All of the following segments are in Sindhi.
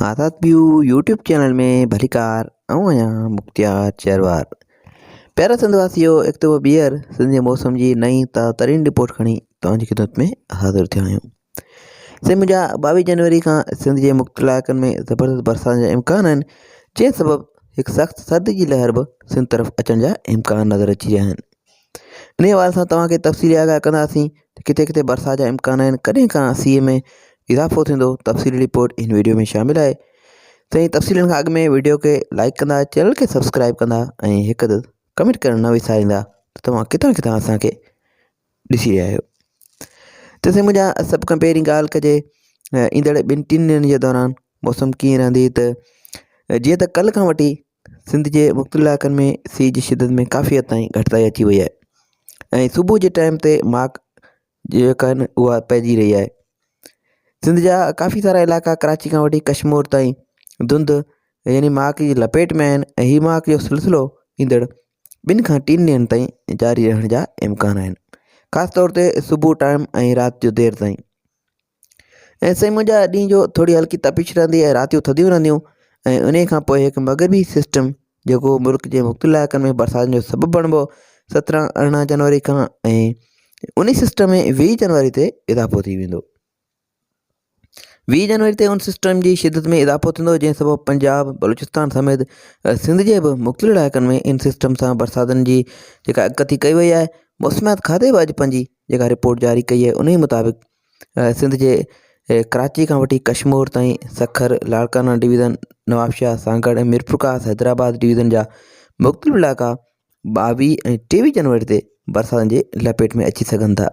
آزاد ويو يوٽيوب چينل ۾ ڀليڪار آئون آهيان مختيار چهروار پيارا سنڌ واسيو هڪ دفعو ٻيهر سنڌ جي موسم جي نئين تازه ترين رپورٽ کڻي توهان جي خدمت ۾ حاضر ٿيا آهيون سائين منهنجا ٻاويهه جنوري کان سنڌ جي مختلف علائقن ۾ زبردست برسات جا امڪان آهن جنهن سبب هڪ سخت سردي جي لهر به سنڌ طرف اچڻ جا امڪان نظر اچي رهيا آهن انهيء حوالي سان توهان کي تفصيلي آگاهه ڪنداسين ته ڪٿي ڪٿي برسات جا امڪان آهن ڪڏهن کان سيء ۾ اضافو ٿيندو تفصيلي رپورٽ هن ويڊيو ۾ شامل آهي سائين تفصيلن کان اڳ ۾ ويڊيو کي لائڪ ڪندا چينل کي سبسڪرائب ڪندا ۽ هڪ عدد ڪمينٽ ڪرڻ نه وساريندا ته توهان ڪٿان ڪٿان اسان کي ڏسي رهيا آهيو ته سائين منهنجا سڀ کان پهرين ڳالهه ڪجي ايندڙ ٻن ٽن ڏينهن جي دوران موسم ڪيئن رهندي ته جيئن ته ڪلهه کان وٺي سنڌ جي مختلف علائقن ۾ سيء جي شدت ۾ ڪافي حد تائين گهٽتائي اچي وئي آهي ۽ صبح جي ٽائيم تي ماڪ جيڪا آهن اها پئجي رهي آهي سنڌ جا ڪافي سارا علائقا ڪراچي کان وٺي ڪشمور تائين ڌنڌ يعني ماڪ جي لپيٽ ۾ آهن ۽ هي ماڪ جو سلسلو ايندڙ ٻن کان ٽن ڏينهن تائين جاري رهڻ جا امڪان آهن خاص طور تي صبح ٽائيم ۽ رات جو دير تائين ۽ سائين منهنجا ڏينهن جو ٿوري هلڪي تپش رهندي ۽ راتيون ٿڌيون رهنديون ۽ انهي کان پوء هڪ مغربي سسٽم جيڪو ملڪ جي مختلف علائقن ۾ برساتن جو سبب بڻبو 17 18 جنوري کان ۽ انهي سسٽم ۾ 20 جنوري تي اضافو ٿي ويندو 20 جنوري تي ان سسٽم جي شدت ۾ اضافو ٿيندو جنهن سبب پنجاب بلوچستان سميت سنڌ جي به مختلف علائقن ۾ ان سسٽم سان برساتن جي جيڪا اڳڪٿي ڪئي وئي آهي موسميات کاتي به اڄ پنهنجي جيڪا رپورٽ جاري ڪئي آهي انهي مطابق سنڌ جي ڪراچي کان وٺي ڪشمور تائين سکر، لاڙڪاڻا ڊويزن، نوابشاهه، سانگهڙ ۽ ميرپورخاص حيدرآباد ڊويزن جا مختلف علائقا ٻاويهه ۽ ٽيويهه جنوري تي برساتن جي لپيٽ ۾ اچي سگهن ٿا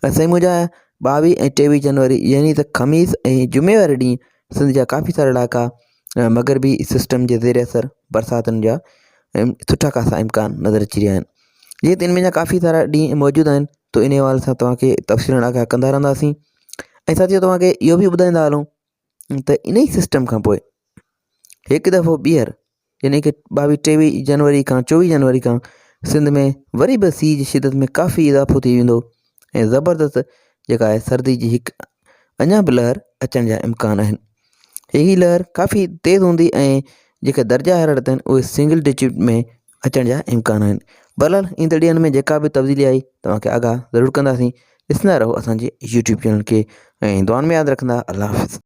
۽ سائين منهنجا ٻاويهه ۽ ٽيويهه جنوري يعني ته خميس ۽ جمعي واري ڏينهن سنڌ جا ڪافي سارا علائقا مغربي سسٽم جي زير اثر برساتن جا سٺا خاصا امڪان نظر اچي رهيا آهن جيئن ته ان ۾ اڃا ڪافي سارا ڏينهن موجود آهن ته ان حوالي سان توهان کي تفصيل آگاهه ڪندا رهنداسين ۽ ساٿيو توهان کي اهو به ٻڌائيندا هلون ته ان ئي سسٽم کان پوء هڪ دفعو ٻيهر يعني ڪه ٻاويهه ٽيويهه جنوري کان چوويهه جنوري کان سنڌ ۾ وري به سيء جي شدت ۾ ڪافي اضافو ٿي ويندو ۽ زبردست جيڪا آهي سردي جي هڪ اڃا به لهر اچڻ جا امڪان آهن هي لهر ڪافي تيز هوندي ۽ جيڪي درجا حرارت آهن اهي سنگل ڊجٽ ۾ اچڻ جا امڪان آهن بهرحال ايندڙ ڏينهن ۾ جيڪا به تبديلي آئي توهان کي آگاهه ضرور ڪنداسين ڏسندا رهو اسان جي يوٽيوب چينل کي ۽ دعائن ۾ ياد رکندا الله حافظ.